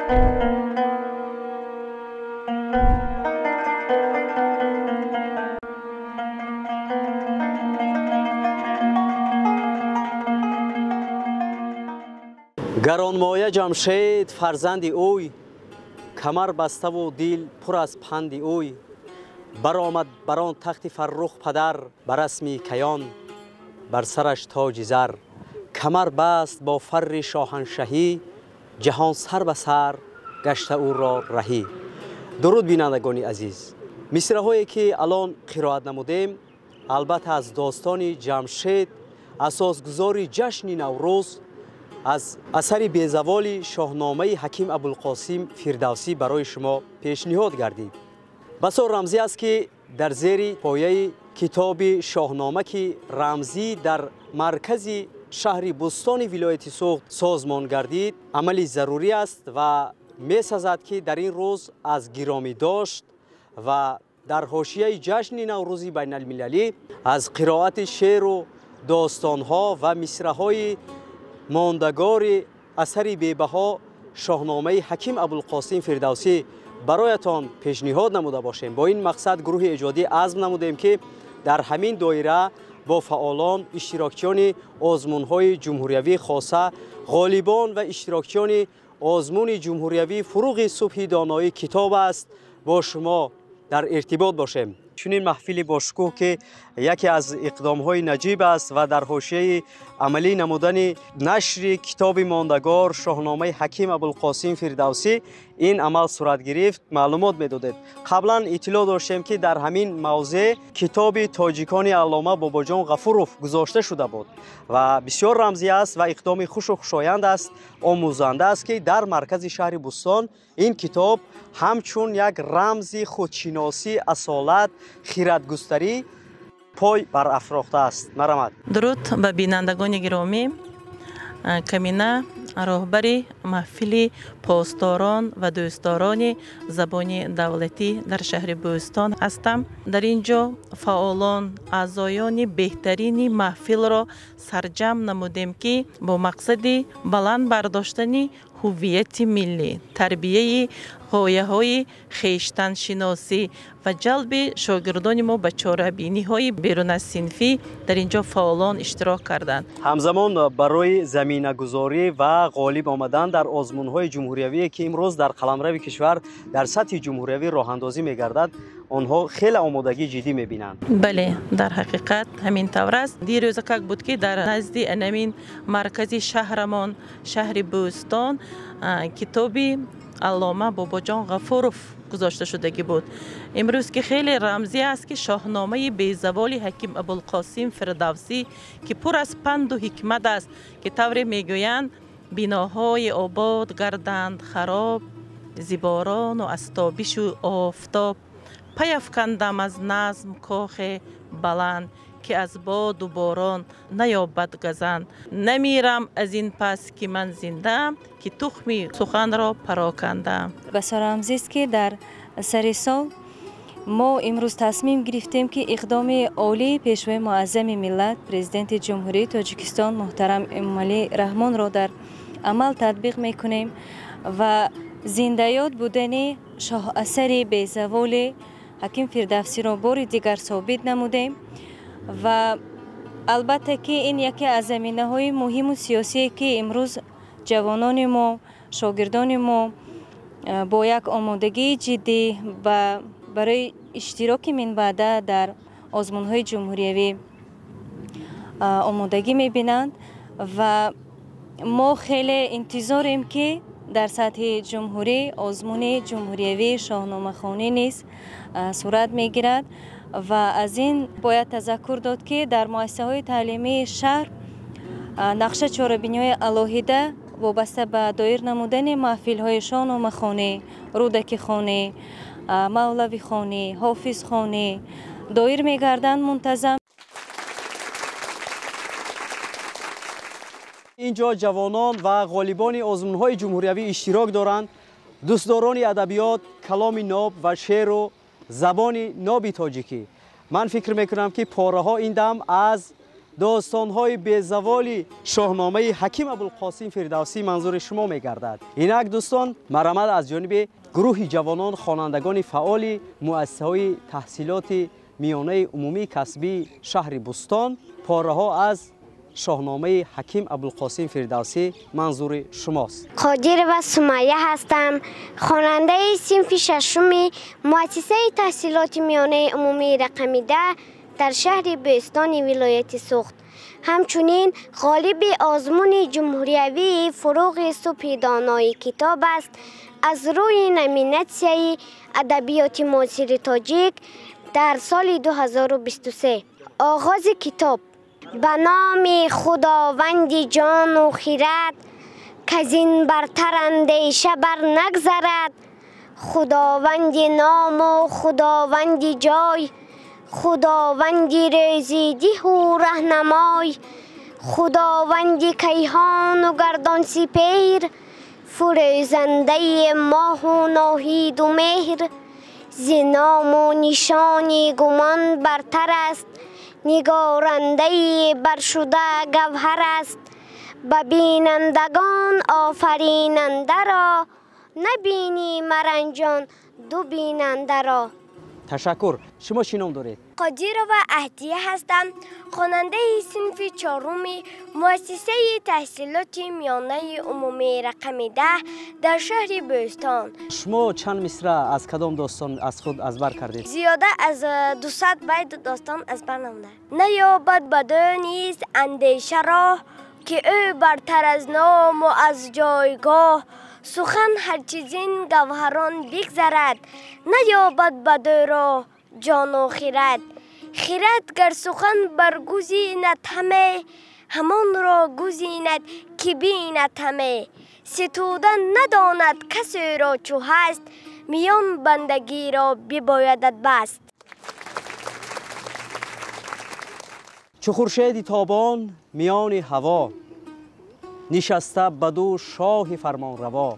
Гаронмоя Ҷамшед фарзанди ӯй, камар баставу дил пур аз панди ӯй, баромад бар он тахти фаррух падар, ба расми каён бар сараш тоҷи зар, камар баст бо фарри шоҳаншаҳӣ, ҷаҳон сар ба сар гашта ӯро раҳӣ. Дуруд бинандагони азиз, мисраҳое ки алон қироат намудем, албатта аз достони Ҷамшед, асосгузори ҷашни Наврӯз, аз асари безаволи шоҳномаи Ҳаким Абулқосим Фирдавсӣ барои шумо пешниҳод гардид. Басо рамзӣ аст, ки дар зери пояи китоби шоҳнома, ки рамзӣ дар маркази шаҳри Бӯстони вилояти Суғд созмон гардид, амали зарурӣ аст ва месазад, ки дар ин рӯз аз гиромӣ дошт ва дар ҳошияи ҷашни Наврӯзи байналмилалӣ аз қироати шеъру достонҳо ва мисраҳои мондагори асари бебаҳо шоҳномаи Ҳаким Абулқосим Фирдавсӣ бароятон пешниҳод намуда бошем. Бо ин мақсад гурӯҳи эҷодӣ азм намудем, ки дар ҳамин доира бо фаъолон, иштирокчиёни озмунҳои ҷумҳуриявӣ, хоса ғолибон ва иштирокчиёни озмуни ҷумҳуриявӣ «Фуруғи субҳи доноӣ китоб аст» бо шумо дар иртибот бошем. Чунин маҳфили бошукӯҳ, ки яке аз иқдомҳои наҷиб аст ва дар ҳошияи амалӣ намудани нашри китоби мондагор шоҳномаи Ҳаким Абулқосим Фирдавсӣ ин амал сурат гирифт, маълумот медодед. Қаблан иттилоъ доштем, ки дар ҳамин мавзеъ китоби тоҷикони аллома Бобоҷон Ғафуров гузошта шуда буд ва бисёр рамзӣ аст ва иқдоми хушу хушоянд аст, омӯзанда аст, ки дар маркази шаҳри Бӯстон ин китоб ҳамчун як рамзи худшиносӣ, асолат, хиратгустарӣ пой барафрохтааст. Марамад. Дуруд ба бинандагони гиромӣ. Камина роҳбари маҳфили посдорон ва дӯстдорони забони давлатӣ дар шаҳри Бӯстон ҳастам. Дар ин ҷо фаъолон, аъзоёни беҳтарини маҳфилро сарҷамъ намудем, ки бо мақсади баланд бардоштани ҳуввияти миллӣ, тарбияи ғояҳои хештаншиносӣ ва ҷалби шогирдони мо ба чорабиниҳои беруназсинфӣ дар ин ҷо фаъолон иштирок карданд. Ҳамзамон барои заминагузорӣ ва ғолиб омадан дар озмунҳои ҷумҳуриявие, ки имрӯз дар қаламрави кишвар дар сатҳи ҷумҳуриявӣ роҳандозӣ мегардад, онҳо хеле омодагии ҷиддӣ мебинанд. Бале, дар ҳақиқат ҳамин тавр аст. Дирӯза как буд, ки дар назди анамин маркази шаҳрамон, шаҳри Бӯстон, китоби аллома Бобоҷон Ғафуров гузошта шудагӣ буд. Имрӯз, ки хеле рамзӣ аст, ки шоҳномаи безаволи Ҳаким Абулқосим Фирдавсӣ, ки пур аз панду ҳикмат аст, ки тавре мегӯянд, биноҳои обод гарданд хароб зи борону аз тобишу офтоб, паяфкандам аз назм кохе баланд, ки аз боду борон наёбад газанд, намирам аз ин пас, ки ман зиндаам, ки тухми суханро парокандаам. Басо рамзист, ки дар сари сол мо имрӯз тасмим гирифтем, ки иқдоми олии Пешвои Муаззами миллат, Президенти Ҷумҳурии Тоҷикистон муҳтарам Эмомалӣ Раҳмонро дар амал татбиқ мекунем ва зиндаёд будани шоҳасари безаволи Ҳаким Фирдавсиро бори дигар собит намудем. Ва албатта, ки ин яке аз заминаҳои муҳиму сиёсие, ки имрӯз ҷавонони мо, шогирдони мо бо як омодагии ҷиддӣ барои иштироки минбаъда дар озмунҳои ҷумҳуриявӣ омодагӣ мебинанд. Ва мо хеле интизорем, ки дар сатҳи ҷумҳурӣ озмуни ҷумҳуриявии шоҳномахонӣ низ сурат мегирад. Ва аз ин бояд тазаккур дод, ки дар муассисаҳои таълимии шаҳр нақша чорабиниҳои алоҳида вобаста ба доир намудани маҳфилҳои шоҳномахонӣ, рӯдакихонӣ, мавлавихонӣ, ҳофизхонӣ доир мегарданд мунтазам. Инҷо ҷавонон ва ғолибони озмунҳои ҷумҳуриявӣ иштирок доранд, дӯстдорони адабиёт, каломи ноб ва шеъру забони ноби тоҷикӣ. Ман фикр мекунам, ки пораҳо ин дам аз достонҳои безаволи шоҳномаи ҳаким Абулқосим Фирдавсӣ манзури шумо мегардад. Инак дӯстон, марҳамат аз ҷониби гурӯҳи ҷавонон, хонандагони фаъоли муассисаҳои таҳсилоти миёнаи умумии касбии шаҳри Бӯстон пораҳо аз шоҳномаи ҳаким Абулқосим Фирдавсӣ манзури шумост. Қодирова Сумайя ҳастам, хонандаи синфи шашуми муассисаи таҳсилоти миёнаи умумии рақами 10 дар шаҳри Бӯстони вилояти Суғд. Ҳамчунин ғолиби озмуни ҷумҳуриявии фуруғи субҳи донои китоб аст аз рӯи номинатсияи адабиёти муосири тоҷик дар соли 2023. Оғози китоб. Ба номи Худованди ҷону хирад, казин бартар андеша бар нагзарад, Худованди ному Худованди ҷой, Худованди рӯзидиҳу раҳнамой, Худованди кайҳону гардон сипеҳр, фурӯзандаи моҳу ноҳиду меҳр, зи ному нишони гумон бартар аст, нигорандаи баршуда гавҳар аст, ба бинандагон офаринандаро, набинӣ маранҷон ду бинандаро. Ташаккур. Шумо чӣ ном доред? Қодирова Аҳдия ҳастам, хонандаи синфи чоруми муассисаи таҳсилоти миёнаи умумии рақами 10 дар шаҳри Бӯстон. Шумо чанд мисра аз кадом достон аз худ аз бар кардед? Зиёда аз 200 байт достон аз бар намудам. Наёбад бадӯ низ андеша роҳ, ки ӯ бартар аз ному аз ҷойгоҳ, сухан ҳарчизин гавҳарон бигзарад, наёбад бадӯро ҷону хирад. Хирад гар сухан баргузинад ҳаме, ҳамонро гузинад ки бинад ҳаме. Ситуда надонад касеро чу ҳаст, миён бандагиро бибоядат баст. Чу хуршеди тобон миёни ҳаво, нишаста ба ду шоҳи фармонраво,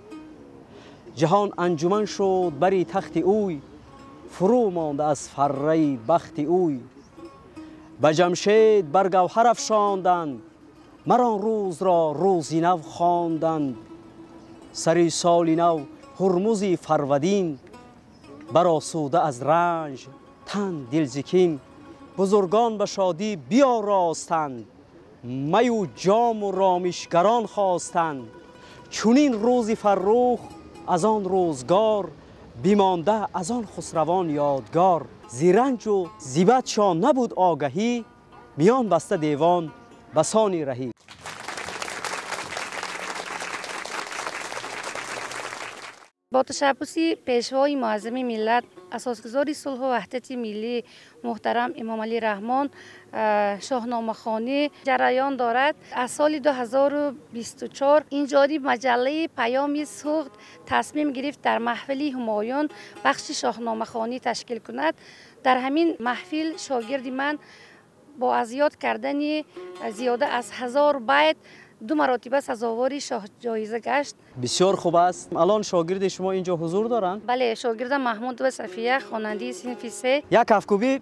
ҷаҳон анҷуман шуд бари тахти ӯй, фурӯ монда аз фарраи бахти ӯй. Ба Ҷамшед бар гавҳар афшонданд, мар он рӯзро рӯзи нав хонданд. Сари соли нав ҳурмузи фарвадин, баросуда аз ранҷ тан дилзикин. Бузургон ба шодӣ биёростанд, маю ҷому ромишгарон хостанд. Чунин рӯзи фаррух аз он рӯзгор, бимонда аз он хусравон ёдгор. Зи ранҷу зибатшон набуд огаҳӣ, миён баста девон ба сони раҳӣ. Бо ташаббуси Пешвои муаззами миллат, асосгузори сулҳу ваҳдати миллӣ муҳтарам Эмомалӣ Раҳмон шоҳномахонӣ ҷараён дорад. Аз соли 2024 ин ҷониб маҷаллаи Паёми Суғд тасмим гирифт дар маҳфили Ҳумоюн бахши шоҳномахонӣ ташкил кунад. Дар ҳамин маҳфил шогирди ман бо аз ёд кардани зиёда аз 1000 байт ду маротиба сазовори шоҳҷоиза гашт. Бисёр хуб аст. Алон шогирди шумо инҷо ҳузур доранд? Бале, шогирдам Маҳмудова Сафия, хонандаи синфи 3. Як кафкӯбӣ.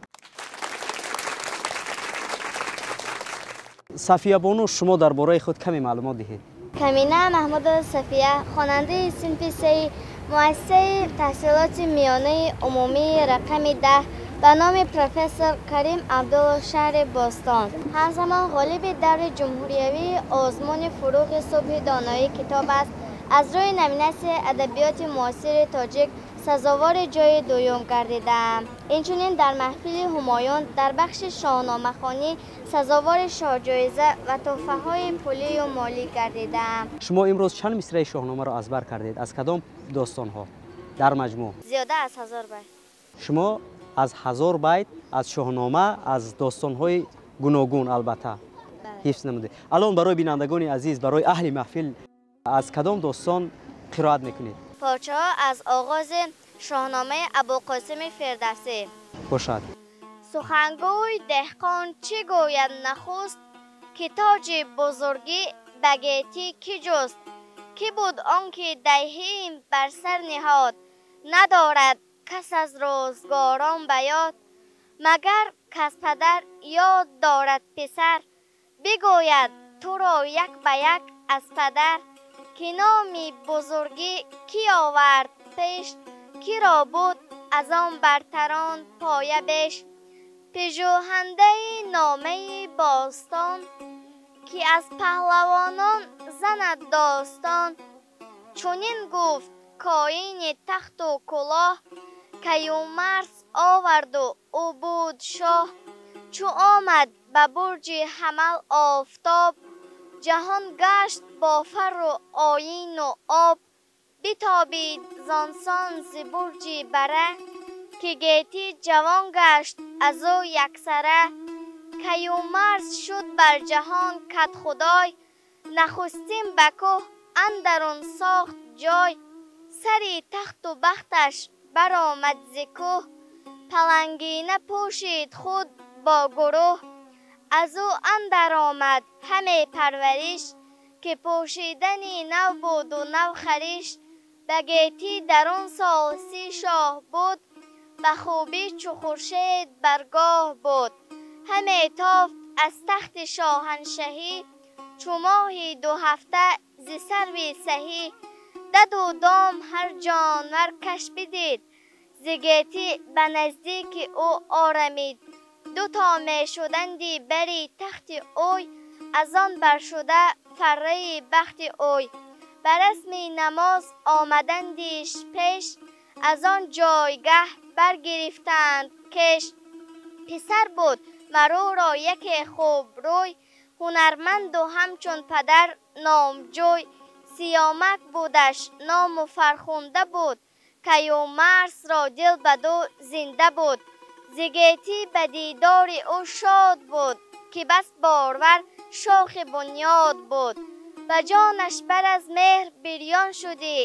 Сафия бону, шумо дар бораи худ каме маълумот диҳед. Камина Маҳмудова Сафия, хонандаи синфи 3 муассисаи таҳсилоти миёнаи умумии рақами 10 ба номи профессор Карим Абдулло, шаҳри Бостон. Ҳамзамон ғолиби даври ҷумҳуриявии озмуни фуруғи субҳи доноии китоб аст. Аз рӯи номинатсияи адабиёти муосири тоҷик сазовори ҷойи дуюм гардидаам. Инчунин дар маҳфили Ҳумоюн дар бахши шоҳномахонӣ сазовори шоҳҷоиза ва тӯҳфаҳои пулию молӣ гардидаам. Шумо имрӯз чанд мисраи шоҳномаро аз бар кардед? Аз кадом достонҳо дар маҷмӯъ? Зиёда аз 1000 байт. Шумо аз 1000 байт аз шоҳнома, аз достонҳои гуногун албатта ҳифз намудед. Алон барои бинандагони азиз, барои аҳли маҳфил аз кадом достон қироат мекунед? Порчаҳо аз оғози шоҳномаи Абулқосими Фирдавсӣ бошад. Сухангӯй деҳқон чӣ гӯяд нахуст, ки тоҷи бузургӣ ба гетӣ кӣ ҷуст? Кӣ буд он ки деҳим бар сар ниҳод, надорад кас аз рӯзгорон ба ёд. Магар кас падар ёд дорад писар, Бигӯяд туро як ба як аз падар, ки номи бузургӣ кӣ овард пеш, киро буд аз он бартарон поя беш. Пижӯҳандаи номаи бостон, ки аз паҳлавонон занад достон. Чунин гуфт коини тахту кулоҳ, Каюмарс оварду ӯ буд шоҳ. Чу омад ба бурҷи ҳамал офтоб, ҷаҳон гашт бо фарру оину об. Битобид зонсон зи бурҷи бара, ки гетӣ ҷавон гашт аз ӯ яксара. Каюмарс шуд бар ҷаҳон кадхудой, нахустин ба кӯҳ андарун сохт ҷой. Сари тахту бахташ баромад зи кӯҳ, палангина пӯшид худ бо гурӯҳ. Аз ӯ андар омад ҳаме парвариш, ки пӯшидани нав буду нав хариш. Ба гетӣ дар он сол 30 шоҳ буд, ба хубӣ чу хуршед баргоҳ буд. Ҳаме тофт аз тахти шоҳаншаҳӣ, чу моҳи 2 ҳафта зи сарви саҳӣ. Даду дом ҳар ҷонвар каш бидид, зи гетӣ ба наздики ӯ орамид. Ду то мешуданди бари тахти ӯй, аз он баршуда фарраи бахти ӯй. Ба расми намоз омадандиш пеш, аз он ҷойгаҳ баргирифтанд кеш. Писар буд марӯро яке хубрӯй, ҳунарманду ҳамчун падар номҷӯй. Сиёмак будаш ному фархунда буд, Каюмарсро дил ба ду зинда буд. Зи гетӣ ба дидори ӯ шод буд, ки бас борвар шохи бунёд буд. Ба ҷонаш бар аз меҳр бирён шудӣ,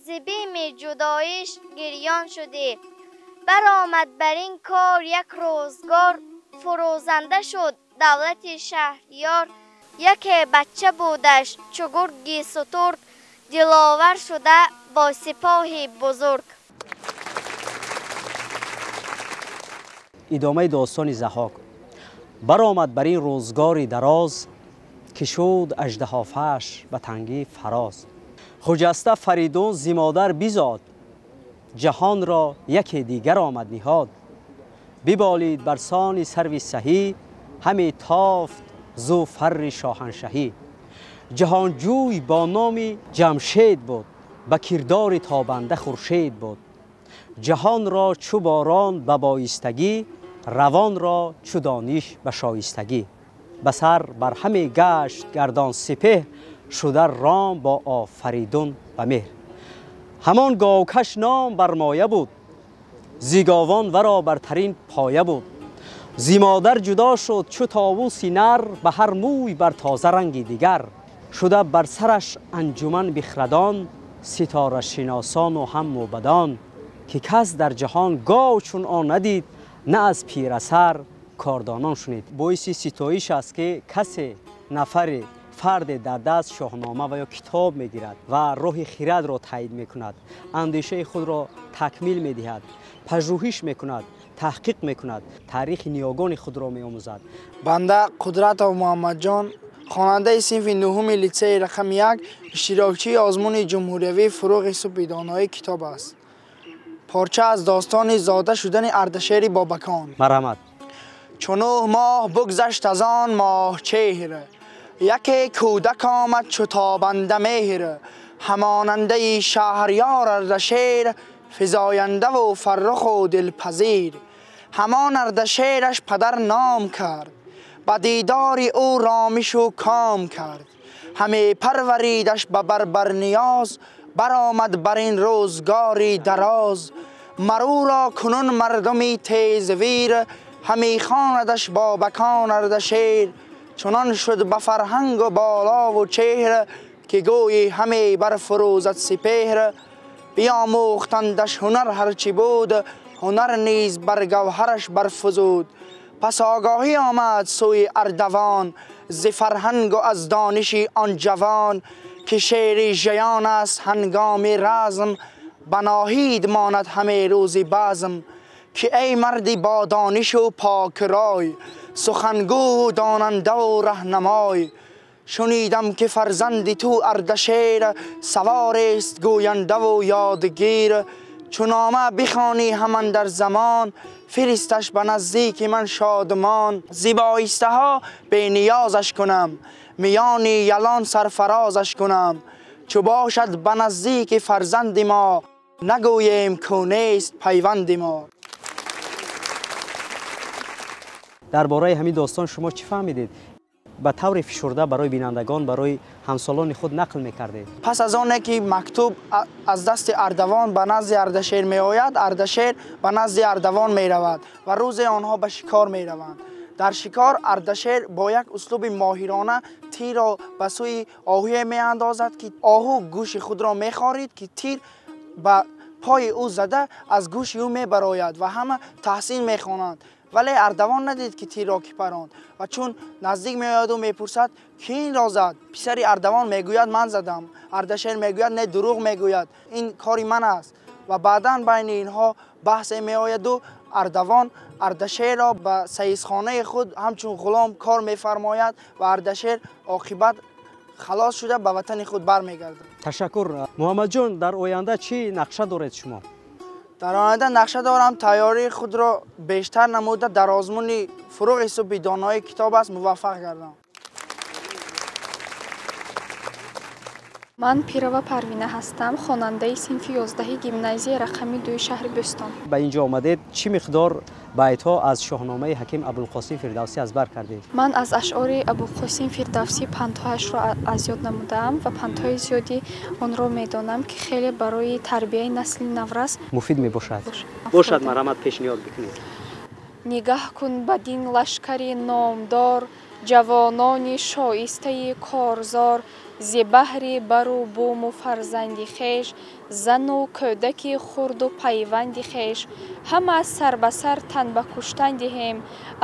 зи бими ҷудоиш гирён шудӣ. Баромад бар ин кор як рӯзгор, фурӯзанда шуд давлати шаҳриёр. Яке бача будаш чу гурги сутург, диловар шуда бо сипоҳи бузург. Идомаи достони Заҳҳок. Баромад бар ин рӯзгори дароз, ки шуд аждаҳофаш ба тангӣ фароз. Хуҷаста Фаридун зи модар бизод, ҷаҳонро яке дигар омад ниҳод. Биболид бар сони сарви саҳӣ, ҳаме тофт зу фарри шоҳаншаҳӣ. Ҷаҳонҷӯй бо номи Ҷамшед буд, ба кирдори тобанда хуршед буд. Ҷаҳонро чу борон ба боистагӣ, равонро чу дониш ба шоистагӣ. Ба сар бар ҳаме гашт гардон сипеҳр, шуда ром бо Офаридун ба меҳр. Ҳамон говкаш ном бар моя буд, зи говон варо бартарин поя буд. Зи модар ҷудо шуд чу товуси нар, ба ҳар мӯй бар тоза ранги дигар. Шуда бар сараш анҷуман бихрадон, ситорашиносону ҳам мӯбадон, ки кас дар ҷаҳон гов чун он надид, на аз пирасар кордонон шунид. Боиси ситоиш аст, ки касе нафаре фарде дар даст шоҳнома ва ё китоб мегирад ва роҳи хирадро таъйид мекунад, андешаи худро такмил медиҳад, пажӯҳиш мекунад, таҳқиқ мекунад, таърихи ниёгони худро меомӯзад. Банда Қудратов Муҳаммадҷон, хонандаи синфи 9 литсеи рақами 1, иштирокчии озмуни ҷумҳуриявии фурӯғи субҳи донои китоб аст. Порча аз достони зода шудани Ардашери Бобакон. Марҳамат. Чу 9 моҳ бигзашт аз он моҳчеҳр, яке кӯдак омад чу тобанда меҳр. Ҳамонандаи шаҳриёр Ардашер, физояндаву фарруху дилпазир. Ҳамон Ардашераш падар ном кард, ба дидори ӯ ромишу ком кард. Ҳаме парваридаш ба барбар ниёз, баромад бар ин рӯзгори дароз. Марӯро кунун мардуми тезвир, ҳаме хонадаш Бобакон Ардашер. Чунон шуд ба фарҳангу болову чеҳр, ки гӯйи ҳаме барфурӯзад сипеҳр. Биомӯхтандаш ҳунар ҳарчи буд, ҳунар низ бар гавҳараш барфузуд. Пас огаҳӣ омад сӯи Ардавон, зи фарҳангу аз дониши он ҷавон, ки шери жаён аст ҳангоми разм, ба ноҳид монад ҳаме рӯзи базм. که ای مردی با دانش و پاک رای، سخنگو و داننده و رهنمای. شنیدم که فرزند تو اردشیر، سوار است گوینده و یادگیر. چو نامه بخوانی همان در زمان، فرستش به نزدیک من شادمان. زیبایسته ها به نیازش کنم، میان یلان سرفرازش کنم. چو باشد به نزدیک فرزند ما، نگوییم کو نیست پیوند ما. дар бораи ҳамин достон шумо чӣ фаҳмидед? Ба таври фишурда барои бинандагон, барои ҳамсолони худ нақл мекардед. Пас аз оне ки мактуб аз дасти Ардавон ба назди Ардашер меояд, Ардашер ба назди Ардавон меравад ва рӯзе онҳо ба шикор мераванд. Дар шикор Ардашер бо як услуби моҳирона тирро ба сӯи оҳуе меандозад, ки оҳу гӯши худро мехорид, ки тир ба пои ӯ зада аз гӯши ӯ мебарояд ва ҳама таҳсин мехонанд. Вале Ардавон надид, ки тирро ки паронд, ва чун наздик меояду мепурсад, ки инро зад, писари Ардавон мегӯяд, ман задам. Ардашер мегӯяд, не, дурӯғ мегӯяд, ин кори ман аст. Ва баъдан байни инҳо баҳсе меояду Ардавон Ардашерро ба саисхонаи худ ҳамчун ғулом кор мефармояд ва Ардашер оқибат халос шуда ба ватани худ бармегардад. Ташаккур. Муҳаммадҷон, дар оянда чӣ нақша доред шумо? Дар оянда нақша дорам тайёрии худро бештар намуда дар озмуни фурӯғи субҳи донои китоб аст муваффақ гардам. Ман Пирова Парвина ҳастам, хонандаи синфи 11 гимназияи рақами 2 шаҳри Бӯстон. Ба инҷо омадед, чӣ миқдор байтҳо аз шоҳномаи ҳаким Абулқосим Фирдавсӣ аз бар кардед? Ман аз ашъори Абулқосим Фирдавсӣ пандҳояшро аз ёд намудаам ва пандҳои зиёди онро медонам, ки хеле барои тарбияи насли наврас муфид мебошад. Бошад, марҳамат, пешниҳод бикунед. Нигаҳ кун ба дин лашкари номдор, ҷавонони шоистаи корзор, зи баҳри бару буму фарзанди хеш, зану кӯдаки хурду пайванди хеш, ҳама сар ба сар тан ба куштан диҳем,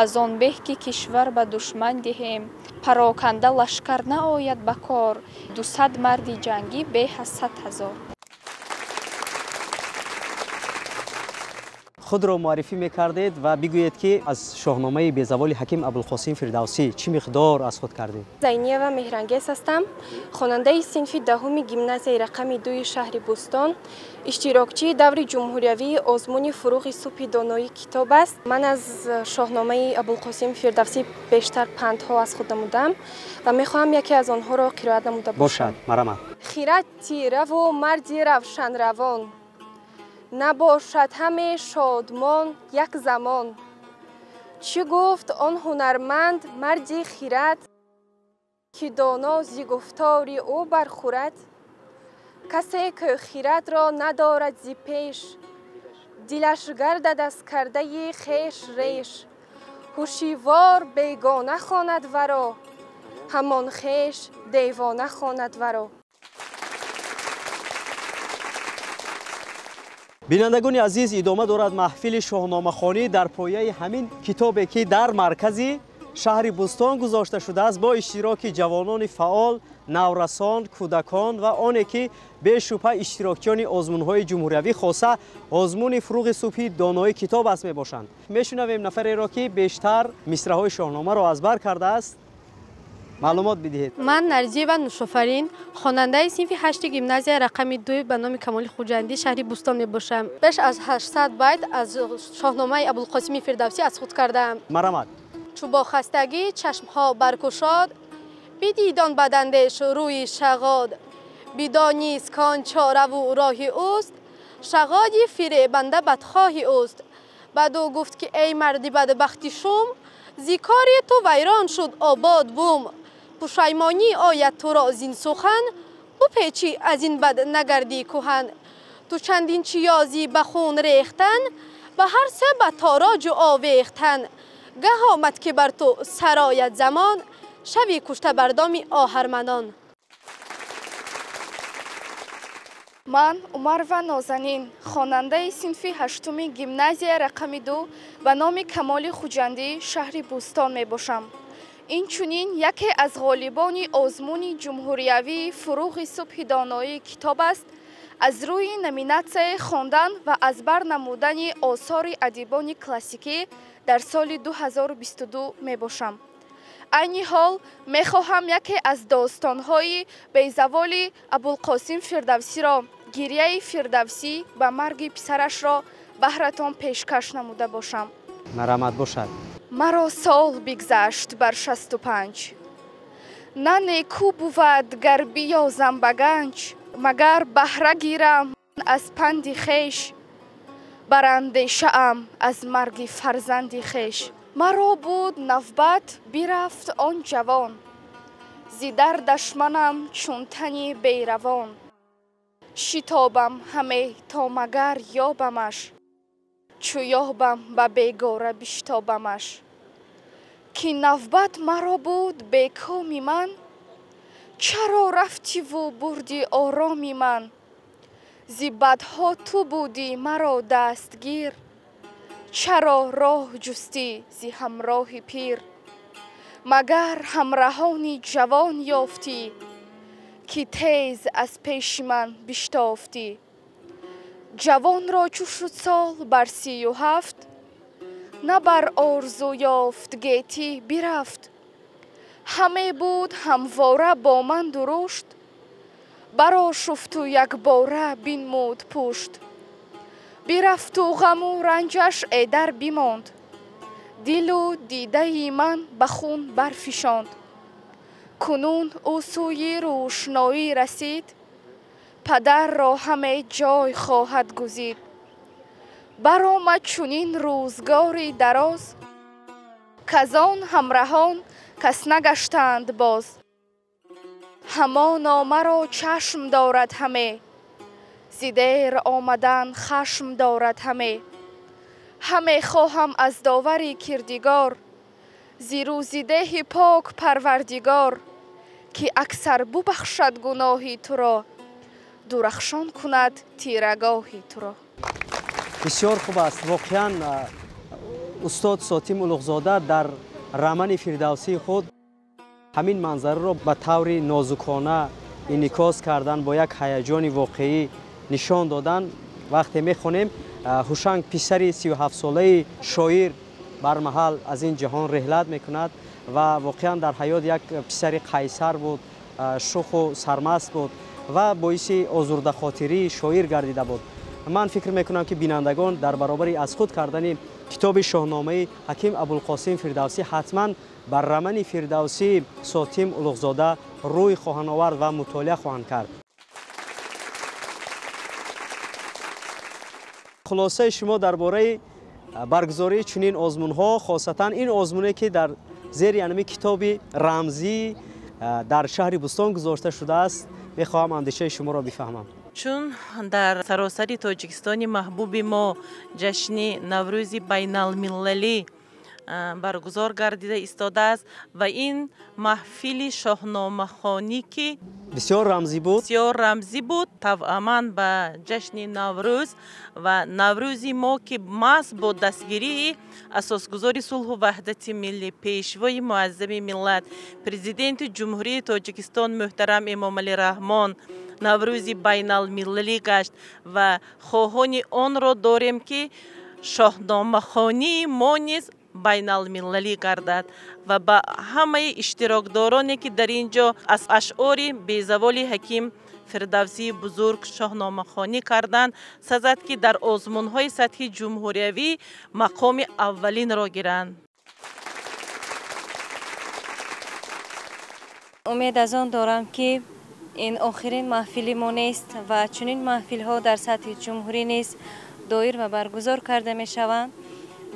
аз он беҳ ки кишвар ба душман диҳем. Пароканда лашкар наояд ба кор, 200 марди ҷангӣ беҳ аз 100 ҳазор. Худро муаррифӣ мекардед ва бигӯед, ки аз шоҳномаи безаволи ҳаким Абулқосим Фирдавсӣ чӣ миқдор аз худ кардед? Зайниева Меҳрангез ҳастам, хонандаи синфи 10 гимназияи рақами 2 шаҳри Бӯстон, иштирокчии даври ҷумҳуриявии озмуни фурӯғи субҳи донои китоб аст. Ман аз шоҳномаи Абулқосим Фирдавсӣ бештар пандҳо аз худ намудам ва мехоҳам яке аз онҳоро қироат намуда бошам. Бошад, марҳамат. Хират тираву марди равшанравон, набошад ҳаме шодмон як замон. Чӣ гуфт он ҳунарманд марди хират, ки доно зи гуфтори ӯ бархӯрад? Касе ки хиратро надорад зи пеш, дилаш гардад аз кардаи хеш реш. Ҳушивор бегона хонад варо, ҳамон хеш девона хонад варо. Бинандагони азиз, идома дорад маҳфили шоҳномахонӣ дар пояи ҳамин китобе, ки дар маркази шаҳри Бӯстон гузошта шудааст, бо иштироки ҷавонони фаъол, наврасон, кӯдакон ва оне ки бешубҳа иштирокчиёни озмунҳои ҷумҳуриявӣ, хоса озмуни фурӯғи субҳи донои китоб аст мебошанд. Мешунавем нафареро, ки бештар мисраҳои шоҳномаро аз бар кардааст. Маълумот бидиҳед. Ман Нарзиева Нушофарин, хонандаи синфи 8 гимназияи рақами 2 ба номи Камоли Хуҷандӣ шаҳри Бӯстон мебошам. Беш аз 800 байт аз шоҳномаи Абулқосими Фирдавсӣ аз худ кардаам. Марҳамат. Чу бо хастагӣ чашмҳо баркушод, бидид он бадандеш рӯи шағод, бидонист кон чораву роҳи ӯст, шағоди фиребанда бадхоҳи ӯст. Баъду гуфт ки эй марди бадбахти шум, зи кори ту вайрон шуд обод бум. Пушаймонӣ ояд туро зин сухан, бупечӣ аз ин бад нагардӣ кӯҳан. Ту чандин чиёзӣ ба хун рехтан, ба ҳар се ба тороҷу овехтан. Гаҳ омад ки бар ту сарояд замон, шави кушта бардоми оҳарманон. Ман Умарова Нозанин, хонандаи синфи 8 гимназия рақами 2 ба номи Камоли Хуҷандӣ шаҳри Бӯстон мебошам. Инчунин яке аз ғолибони озмуни ҷумҳуриявии фурӯғи субҳи доноии китоб аст. Аз рӯи номинатсияи хондан ва аз бар намудани осори адибони классикӣ дар соли 2022 мебошам. Айни ҳол мехоҳам яке аз достонҳои безаволи Абулқосим Фирдавсиро, гирияи Фирдавсӣ ба марги писарашро баҳратон пешкаш намуда бошам. Марамат бошад. Маро сол бигзашт бар 65. На неку бувад гар биёзам ба ганҷ, магар баҳра гирам аз панди хеш, барандешаам аз марги фарзанди хеш. Маро буд навбат бирафт он ҷавон, зи дардаш манам чун тани беравон. Шитобам ҳаме то магар ёбамаш, чу ёбам ба бегора биштобамаш. Ки навбат маро буд бекоми ман, чаро рафтиву бурди ороми ман? Зи бадҳо ту будӣ маро дастгир, чаро роҳ ҷустӣ зи ҳамроҳи пир? Магар ҳамраҳони ҷавон ёфтӣ, ки тез аз пеши ман биштофтӣ. Ҷавонро чу шуд сол бар 37, на бар орзу ёфт гетӣ бирафт. Ҳаме буд ҳамвора бо ман дурушт, барошуфту якбора бинмуд пушт. Бирафту ғаму ранҷаш эдар бимонд, дилу дидаи ман ба хун барфишонд. Кунун ӯ сӯи рӯшноӣ расид, падарро ҳаме ҷой хоҳад гузид. Баромад чунин рӯзгори дароз, казон ҳамраҳон кас нагаштанд боз. Ҳамоно маро чашм дорад ҳаме, зи дер омадан хашм дорад ҳаме. Ҳаме хоҳам аз довари кирдигор, зи рӯзидеҳи пок парвардигор, ки аксар бубахшад гуноҳи туро, дурахшон кунад тирагоҳи туро. Бисёр хуб аст. Воқеан устод Сотим Улуғзода дар романи Фирдавсии худ ҳамин манзараро ба таври нозукона инъикос кардан, бо як ҳаяҷони воқеӣ нишон додан. Вақте мехонем, Ҳушанг писари 37-солаи шоир бармаҳал аз ин ҷаҳон реҳлат мекунад ва воқеан дар ҳаёт як писари қайсар буд, шуху сармаст буд ва боиси озурдахотирии шоир гардида буд. Ман фикр мекунам, ки бинандагон дар баробари аз худ кардани китоби шоҳномаи ҳаким Абулқосим Фирдавсӣ ҳатман бар романи Фирдавсии Сотим Улуғзода рӯй хоҳанд овард ва мутолиа хоҳанд кард. Хулосаи шумо дар бораи баргузории чунин озмунҳо, хосатан ин озмуне, ки дар зери анами китоби рамзӣ дар шаҳри Бӯстон гузошта шудааст, мехоҳам андешаи шуморо бифаҳмам. Чун дар саросари Тоҷикистони маҳбуби мо ҷашни Наврӯзи байналмилалӣ баргузор гардида истодааст ва ин маҳфили шоҳномахонӣ, ки бисёр рамзӣ буд, бисёр рамзӣ буд, тавъаман ба ҷашни Наврӯз ва Наврӯзи мо, ки маҳз бо дастгирии асосгузори сулҳу ваҳдати миллӣ, пешвои муаззами миллат, президенти Ҷумҳурии Тоҷикистон муҳтарам Эмомалӣ Раҳмон Наврӯзи байналмилалӣ гашт ва хоҳони онро дорем, ки шоҳномахонии мо низ байналмилалӣ гардад ва ба ҳамаи иштирокдороне, ки дар ин ҷо аз ашъори безаволи ҳаким Фирдавсии бузург шоҳномахонӣ карданд, сазад, ки дар озмунҳои сатҳи ҷумҳуриявӣ мақоми аввалинро гиранд. Умед аз он дорам, ки ин охирин маҳфили мо нест ва чунин маҳфилҳо дар сатҳи ҷумҳурӣ низ доир ва баргузор карда мешаванд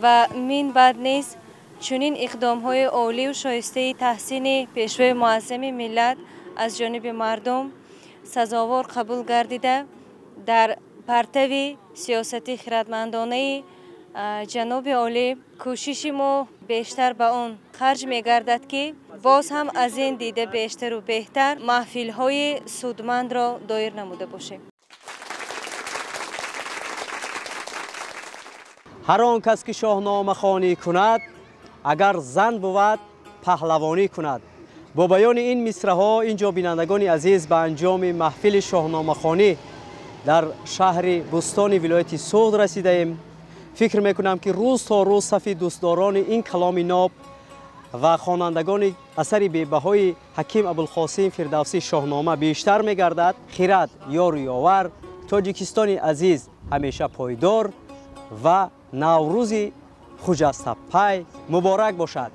ва мин баъд низ чунин иқдомҳои олию шоистаи таҳсини пешвои муаззами миллат аз ҷониби мардум сазовор қабул гардида, дар партави сиёсати хиратмандонаи ҷаноби олӣ кӯшиши мо бештар ба он харҷ мегардад, ки боз ҳам аз ин дида бештару беҳтар маҳфилҳои судмандро доир намуда бошем. Ҳар он кас, ки шоҳномахонӣ кунад, агар зан бувад, паҳлавонӣ кунад. Бо баёни ин мисраҳо ин ҷо, бинандагони азиз, ба анҷоми маҳфили шоҳномахонӣ Дар шаҳри Бӯстони вилояти Суғд расидаем. Фикр мекунам, ки рӯз то рӯз сафи дӯстдорони ин каломи ноб ва хонандагони асари бебаҳои Ҳаким Абулқосим Фирдавсӣ Шоҳнома бештар мегардад. Хирад ёру ёвар, Тоҷикистони азиз ҳамеша пойдор ва Наврӯзи хуҷастапай муборак бошад.